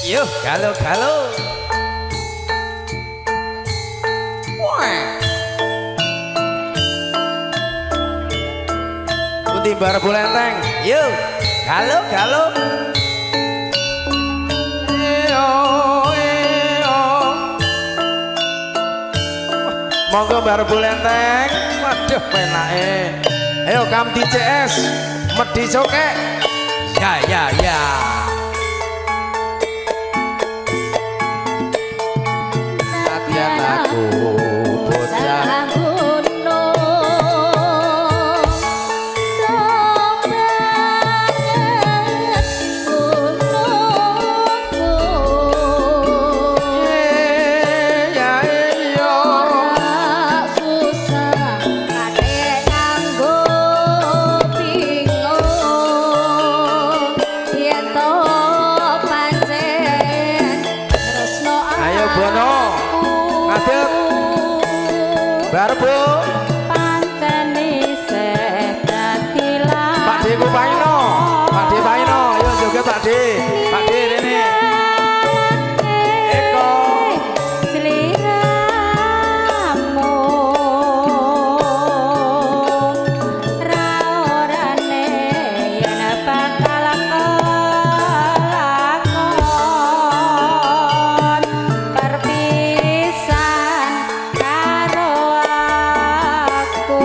Yo, galo-galo. Wah. Pundi Mbah Rebo Lenteng? Yo, galo-galo. Monggo Mbah Rebo Lenteng. Waduh penake. Ayo Kamdi CS Medhi Cokek. Ya ya ya. Latihan aku bocah gunung Barbo pancen isih dadi lakon. Pak D ku Paino, Pak D Paino, ayo joget Pak D. Pak D rene. Eko sliramu ra orane yen bakal kelakon perpisahan karo aku.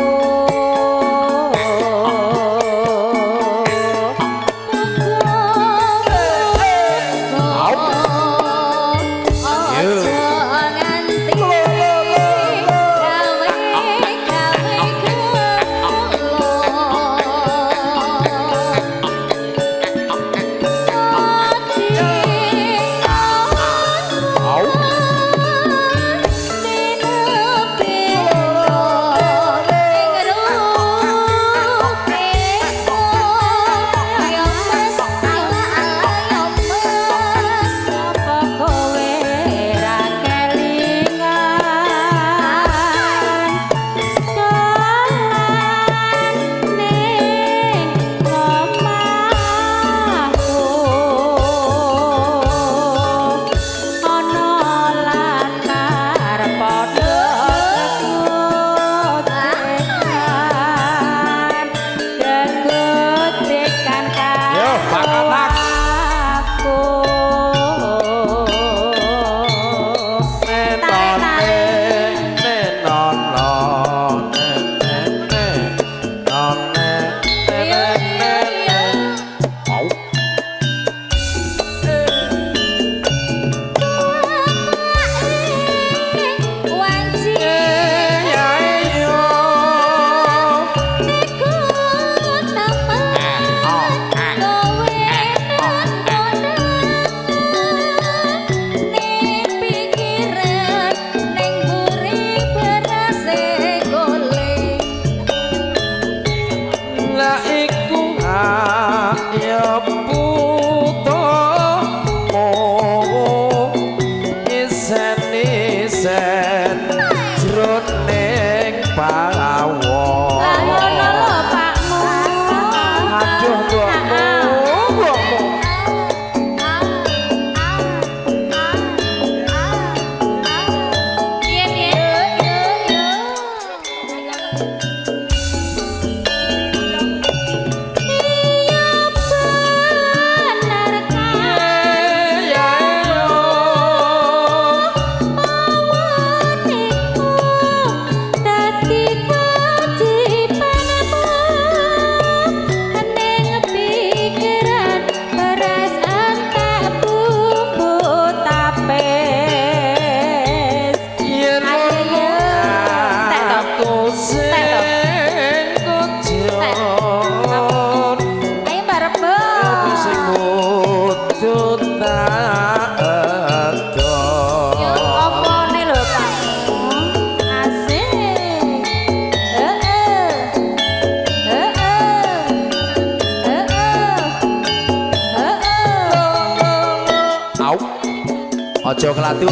Aja kelatu.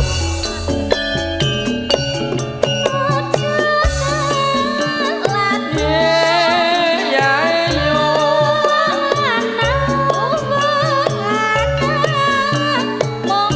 Mong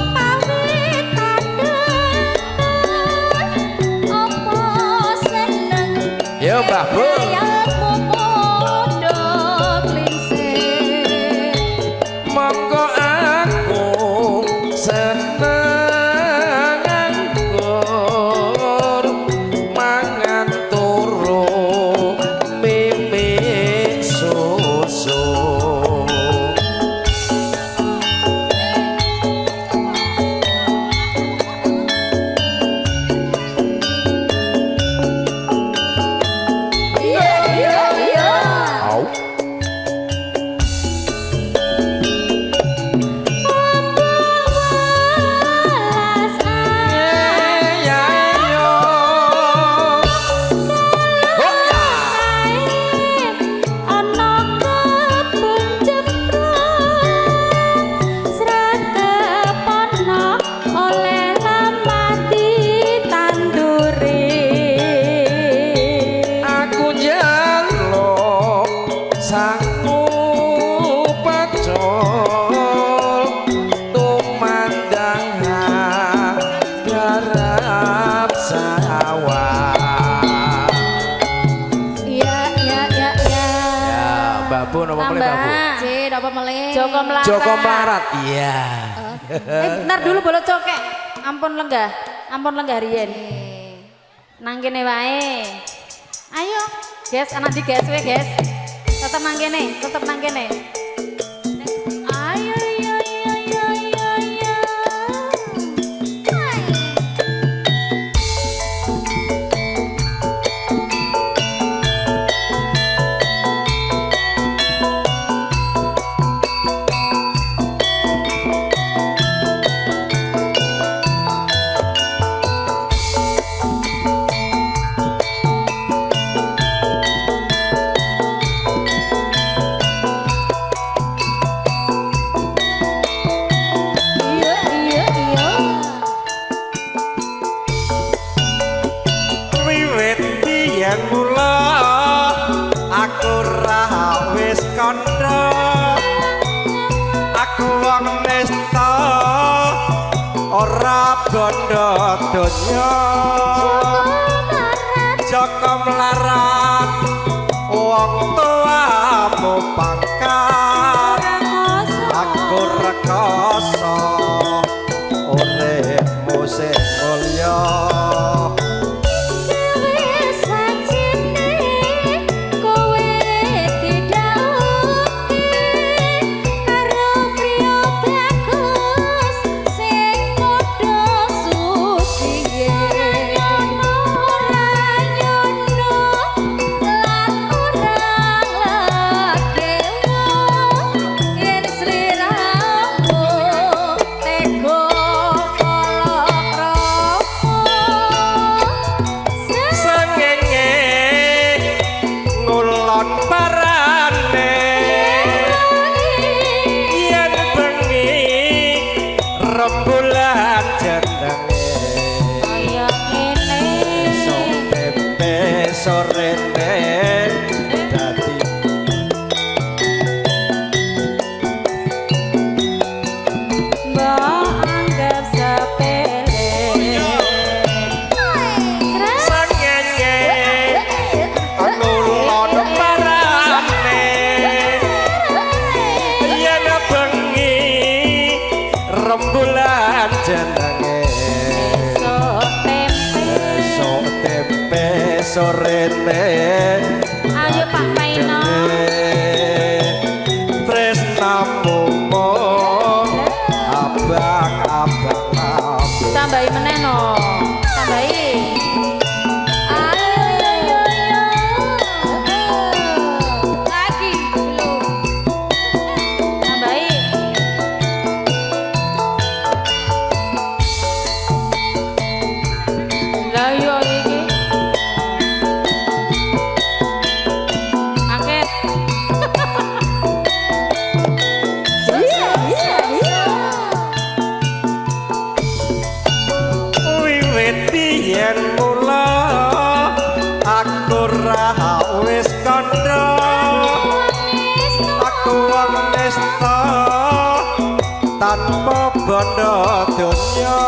Sangu pacul tumandang garap sawah. Iya iya iya iya. Ya, Mbak Bu napa melih Mbak Bu? J, napa melih? Joko Melarat. Joko Melarat. Iya. Bentar dulu boleh cokek. Ampun lenggah, ampun lenggah riyen. Nang kene wae. Ayo, guys, ana di guys we, guys. Tetep nang kene, tetep nang kene. Ayo yo yo yo yo yo. Iya iya iya. Wiwit biyen mula aku ra wis kandha, aku wong nista ora bondo donya. Joko Melarat wong tuamu pangkat, aku rekoso uripmu sing mulya. Sengenge ngulon parane yen bengi rembulan jenenge. Kaya ngene. Esuk tempe sorene dadi Mbok anggap sepele. Sengenge ngulon parane yen bengi rembulan jenenge. Esuk tempe. Esuk tempe sorene Ayo Pak Paino. Tresnamu mung abang-abang kabeh. Tambahi meneh no. Tambahi. Ayo yo yo yo. Lagi belum. Tambahi. Lah yo iki. Angket. Iya iya iya. Wiwit biyen mula aku ra wis kandha, aku wong nista tanpa bondo donya.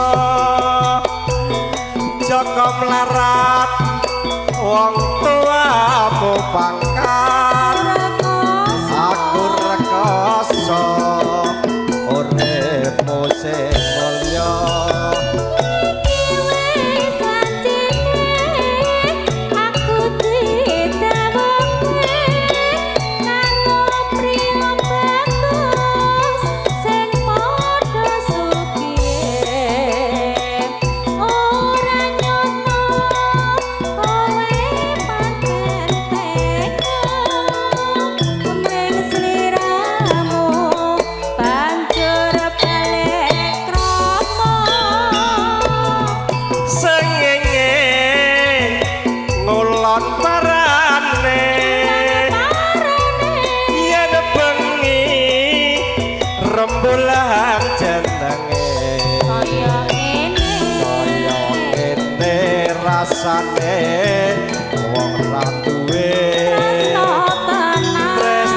Joko Melarat wong tuamu pangkat, aku rekoso uripmu sing mulya. Sengenge ngulon parane yen bengi rembulan jenenge. Kaya ngene. Kaya ngene rasane wong ra duwe Tresno tenan.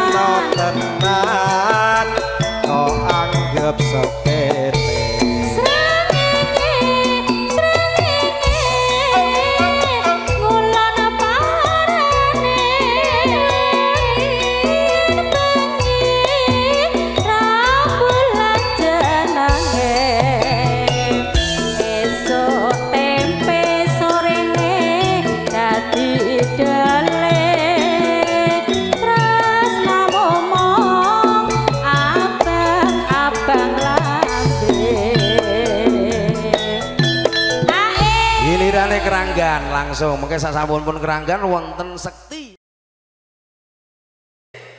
Lanjutane keranggan langsung. Mengke sasampun pun keranggan wonten sekti.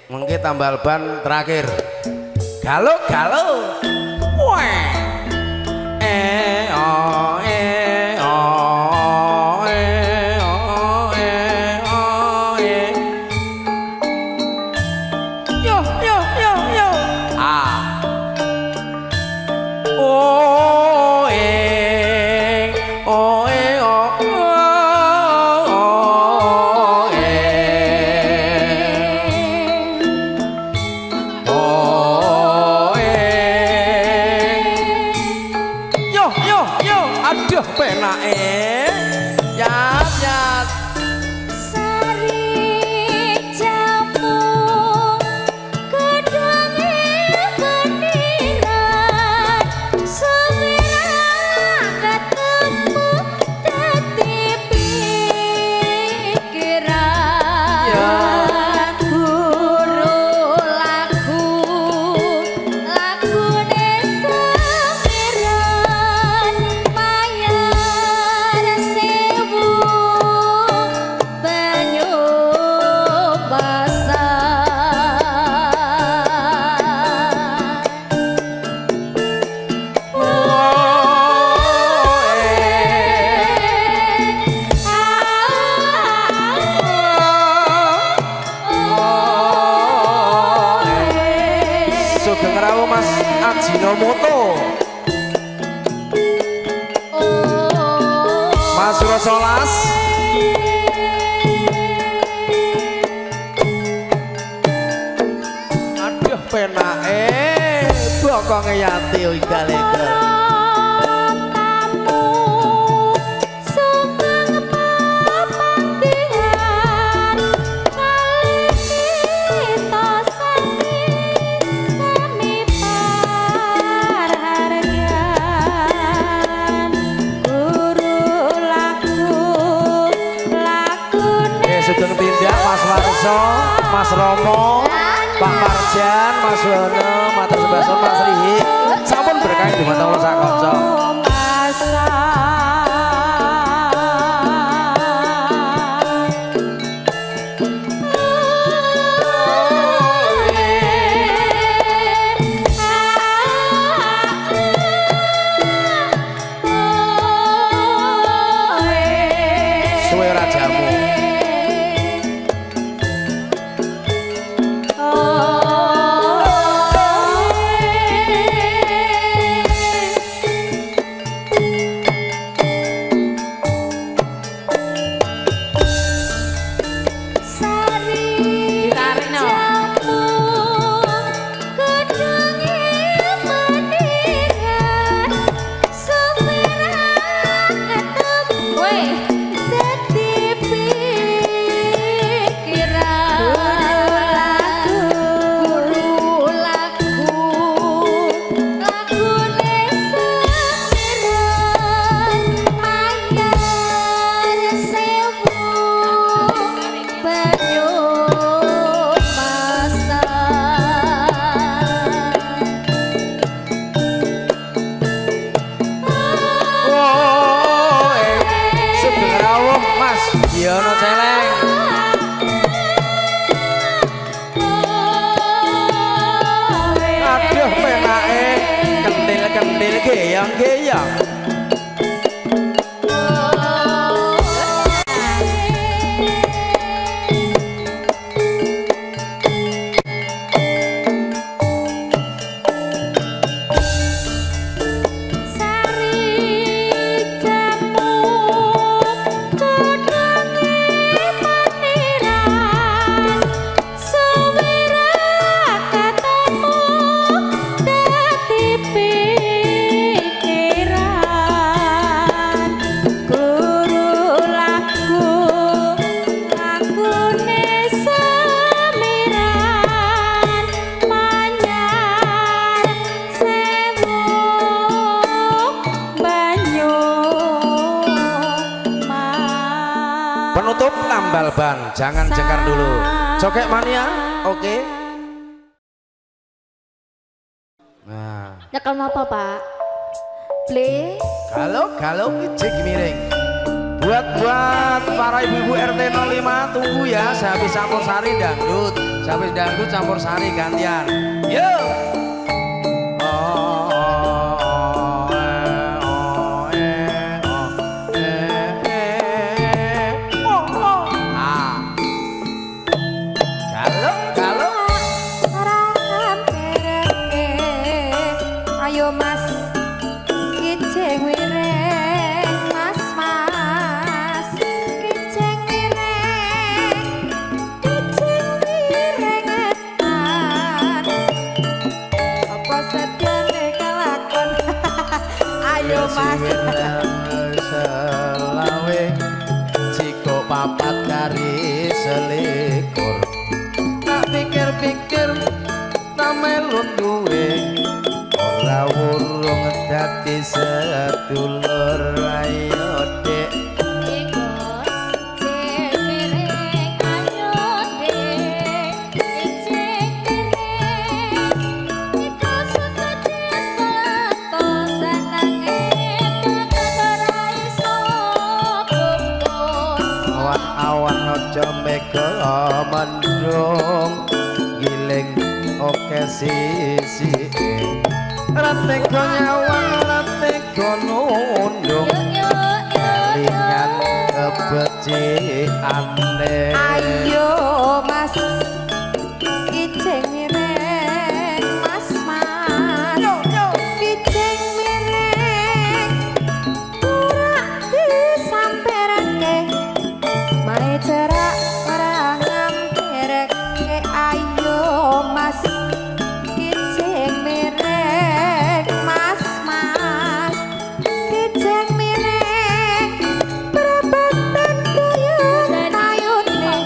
Mengke tambal ban terakhir. Galo galo. Wah. E o e o e o e o e. Yo yo yo yo. Ah. O e o e o o e o e. Yo yo yo, aduh penake. Yat yat. Sari jamu kedonge peniran suwira ketemu dadi pikiran guru lagu lagune semiran mayar sewu banyu basah. Oh e. Sugeng rawuh Mas Ajinomoto. Mas Rosolas. Aduh penake bokonge Yati igal-igal. Tamu sugeng pepanggihan kalih kita sami sami parhargan guru lagu lagune Sugeng tindak Mas Warso, Mas Romo, Pak Marjan, Mas Wono, matur sembah suwun Mas Rihi. Sampun berkah dumateng kula sak kanca. Suwe ora jamu. Sari Ditarik, no. jamu kedonge meniran suwira ketemu Weh. dadi pikiran guru lagu lagune semiran mayar sewu banyu pasar. Oh, sugeng rawuh Mas Yono Celeng. Aduh penake kendil-kendil geyang-geyang. Sari jamu kedonge peniran suwira ketemu dadi pikiran guru lagu lagune semiran manyar sewu banyu mas. Penutup tambal ban, jangan jengkar dulu. Cokek mania, oke. Nah, Nyekel napa, Pak? Ble. kalau kalau ijik miring. Buat para ibu-ibu RT 05 tunggu ya, sehabis campur sari dangdut, sehabis dangdut campur sari gantian. Yo. Ayo Mas kijing wireng, Mas Mas kijing wireng, kijing wireng etan. Apa sedyane kelakon? Ayo Mas. Selawe ciko papat kari selikur. Tak pikir-pikir tak melu duwe. Ora wurung dadi sedulur. Ayo Dek. Awan-awan aja mega mendung giling oke sisike. Ora tega nyawang, ora tega nundung, kelingan kebecikane. Ayo Mas kijing mireng, Mas Mas kijing mireng, ora disamperake, mae cerak ora ngampirake. Ayo Mas kijing mireng, Mas Mas kijing mireng, perapatan kuyun ayune,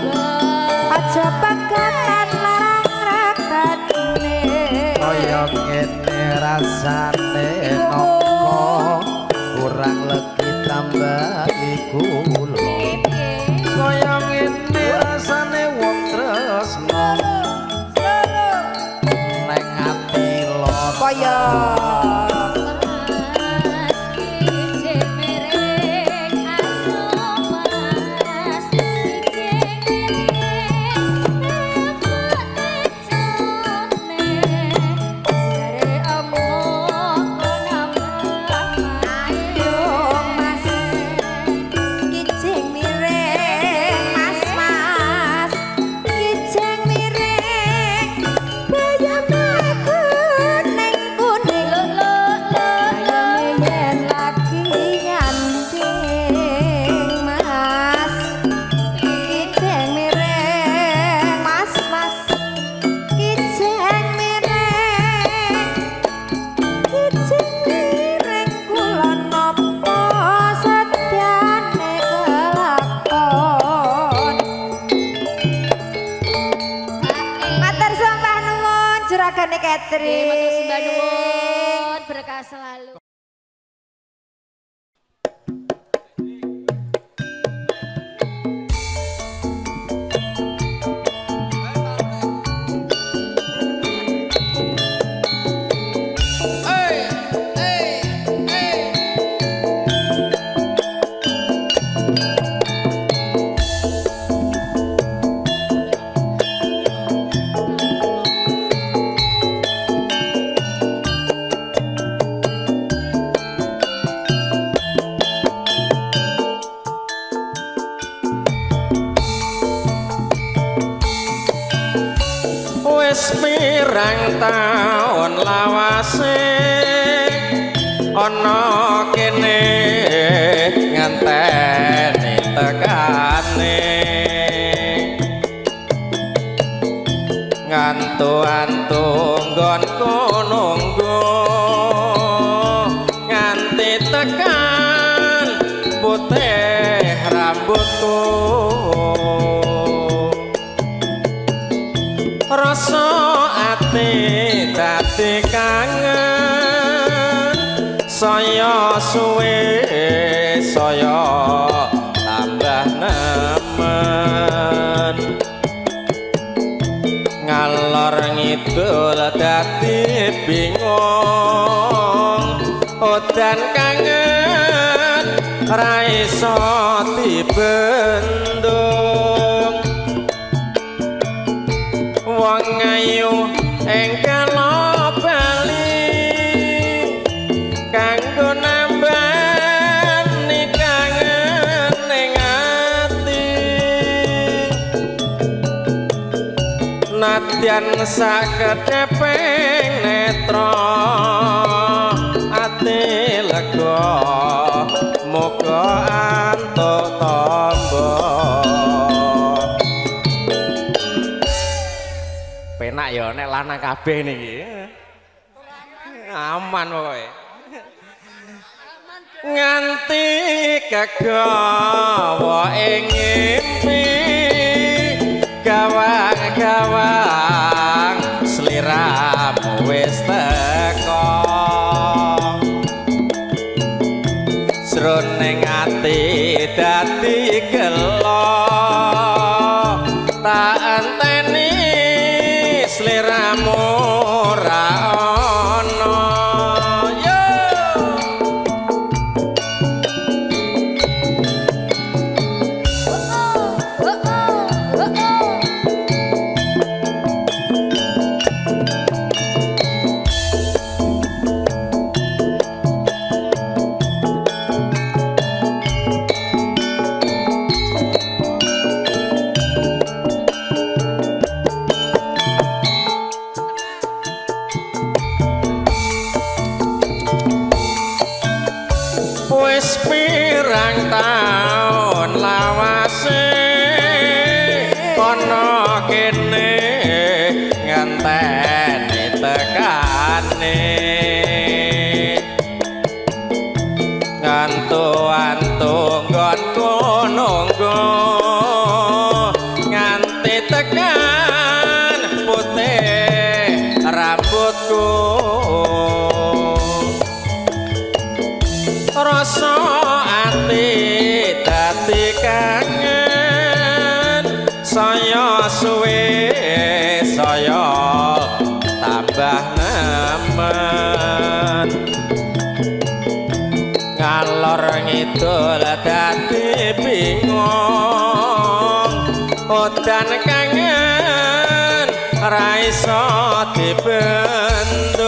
aja pegatan larang rakatne. Kaya ngene rasane noko kurang legi tambahi kula. Kaya ngene rasane wong tresno neng ati lara. Kaya Mas kijing mireng, ayo Mas kijing mireng, tejone jare omong nambah. Ayo Mas kijing mireng, Mas Mas kijing mireng, bayame kuning kuning, bayame yen lagi nyanding. Mas kijing mireng, Mas Mas kijing mireng, kijing mireng kula napa sedyane kelakon. Matur sembah nuwun juragane Catherine. Matur sembah nuwun, berkah selalu. Wis pirang taun lawase ana kene ngenteni tekane, ngantu-antu nggonku nunggu nganti tekan putih rambutku. Rasa ati dadi kangen, saya suwe saya tambah nemen, ngalor ngidul dadi bingung, udan kangen ra iso enggal bali kanggo nambani kangen ning ati. Nadyan sakedheping netra ati lega muga antuk tamba. Penak ya nek lanang kabeh niki. Aman pokoke. Nganti kegawa ing ngimpi gawang-gawang sliramu wis teka. Jroning ati dadi gelo tak enteni sliramu ora ana. Yo wis pirang taun lawase ana kene ngenteni tekane. Ngantu-antu nggonku nunggu nganti tekan putih rambutku. Rasa ati dadi kangen saya suwe saya tambah nemen. Ngalor ngidul dadi bingung udan kangen ra iso dibendung.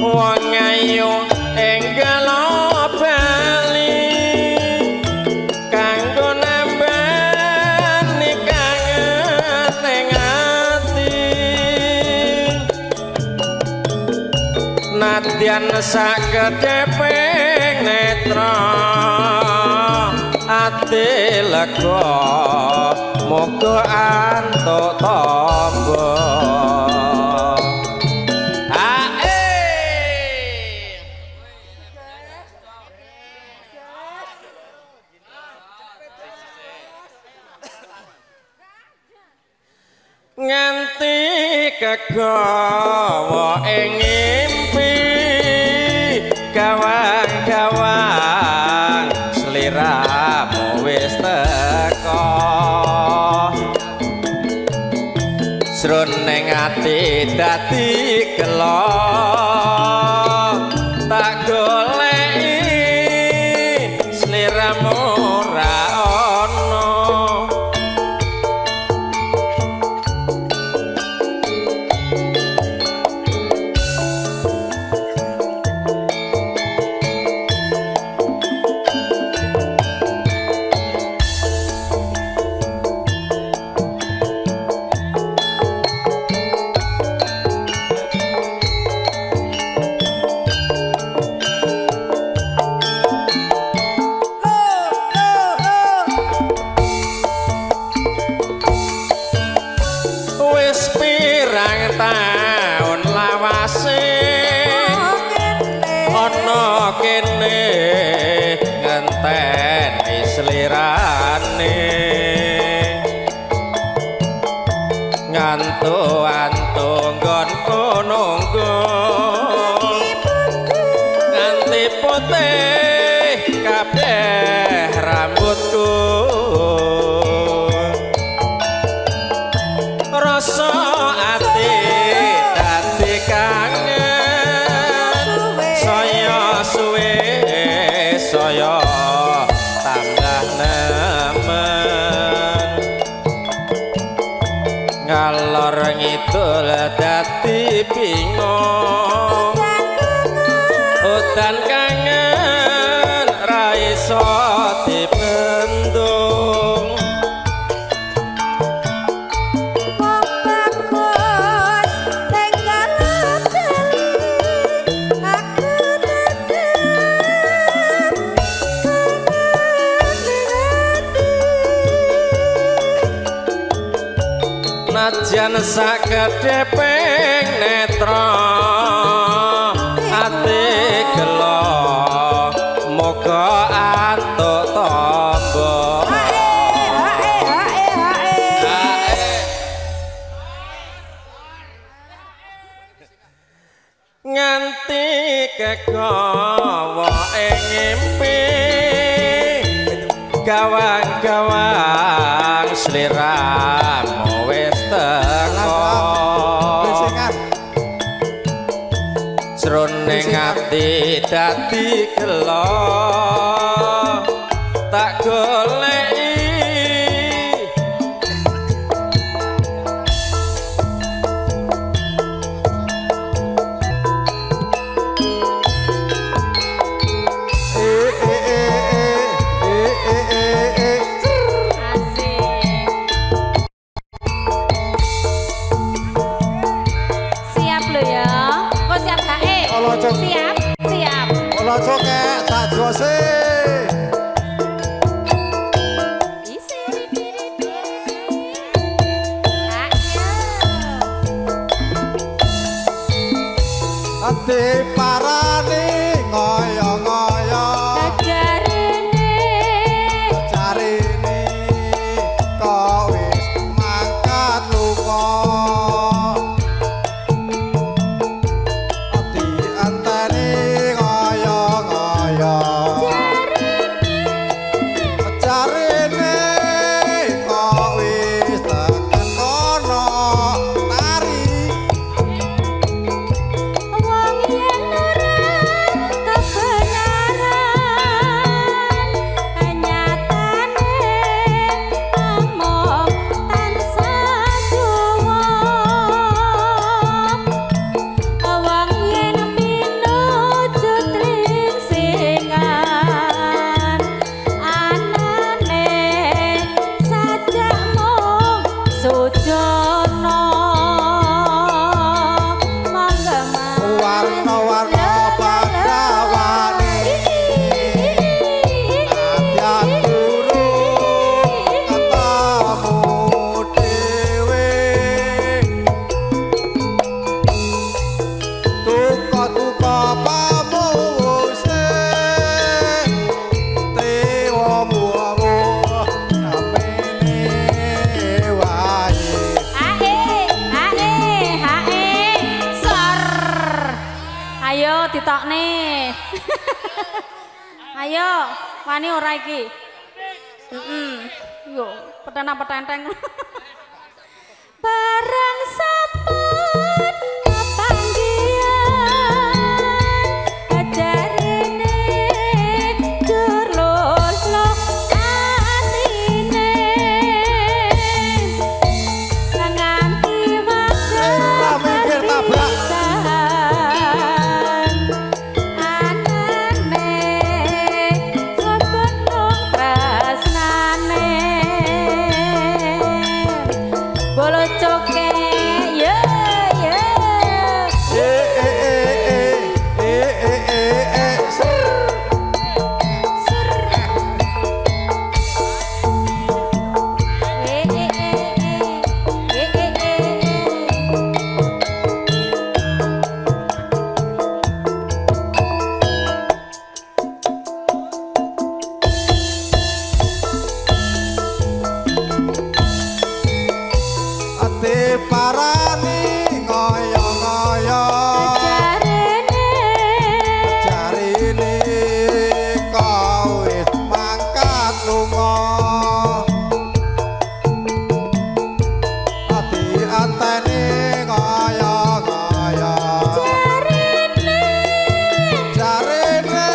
Wong ayu enggal bali kanggo nambani kangen ning ati. Nadyan sakedheping netra ati lega muga antuk tamba. Nganti kegawa ing ngimpi gawang-gawang sliramu wis teka. Jroning ati dadi gelo tak goleki sliramu ora ana. Wis pirang taun lawase ana kene ngenteni slirane. Ngantu-antu nggonku nunggu nganti putih kabeh rambutku. Rasa ati dadi kangen saya suwe saya tambah nemen. Ngalor ngidul dadi bingung. Udan kangen ra iso dibendung. Wong bagus tenggal bali aku tetep kangen ning ati. Najan sakedheping netra ati gelo moga antuk tamba. Hae hae hae hae. Nganti kegawa ing ngimpi gawang-gawang sliramu wis teko. Jroning ati dadi gelo tak goleki. Asik. Siap lo ya. Kok siap kae? Siap, siap. Bolo cokek sak jose. Ati parani ngoyo-ngoyo Jarene carine kok wis mangkat lunga. Ati anteni ngoyo-ngoyo carine kok wis tekan kono tari. Wong yen ora kebenaran nyatane among tansah juwa. Wong yen pinuju tringsingan anane sajak mung sujana. Monggo Mas. Warna-warna padawane nadyan durung ketemu dhewe. Tuka-tuka pamuwuse tewa-muwa namene wae. Ae, ae, ae, sor. Ayo ditokne. Ayo, wani ora iki? Heeh. Yo, petena-petenteng. Barang sampun kepanggihan jarene jur lolo atine nganti Ora mikir tabrak. perpisahan anane kebendung tresnane. Bolo coke ye ye. Eh eh eh eh eh eh eh eh. Eh eh eh eh eh eh eh. Ati parani ngoyo-ngoyo Jarene jarine kok wis mangkat lunga. Ati anteni ngoyo-ngoyo jarene jarine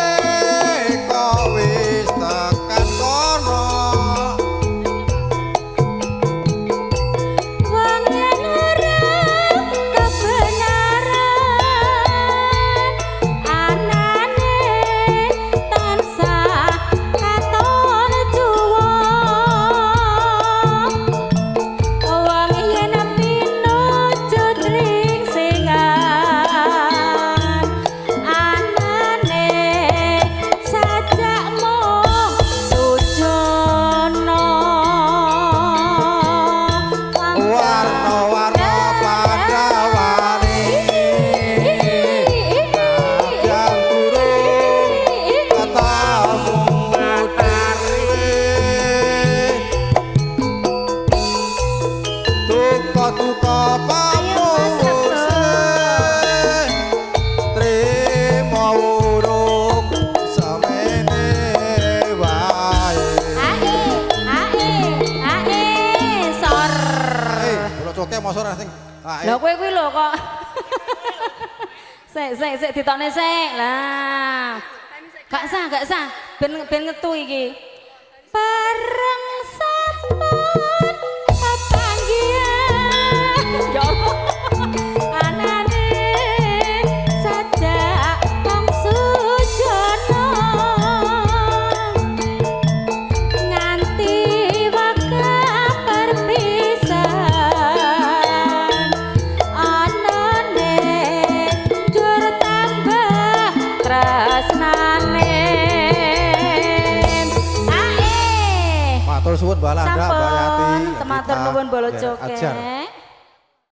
kok wis tekan kono. Wong yen duka Ayo, Mas Rebo. pamuse trimo urung semene wae. Ae, ae, ae, sor. Eh, kula coke mosok ora sing ae. Lah kowe kuwi lho kok. Sik sik sik ditokne sik. Lah. Gak sah, gak sah. Ben ben ngetu iki. Bareng sampun pepanggihan. Ya Allah. Anane sajak wong sujana. Nganti wekah perpisahan anane jur tambah tresnane. Ae Matur suwun Mbak Landa, Mbak Yati. sampun tematur nuwun bolo Ya, joke. Ajar.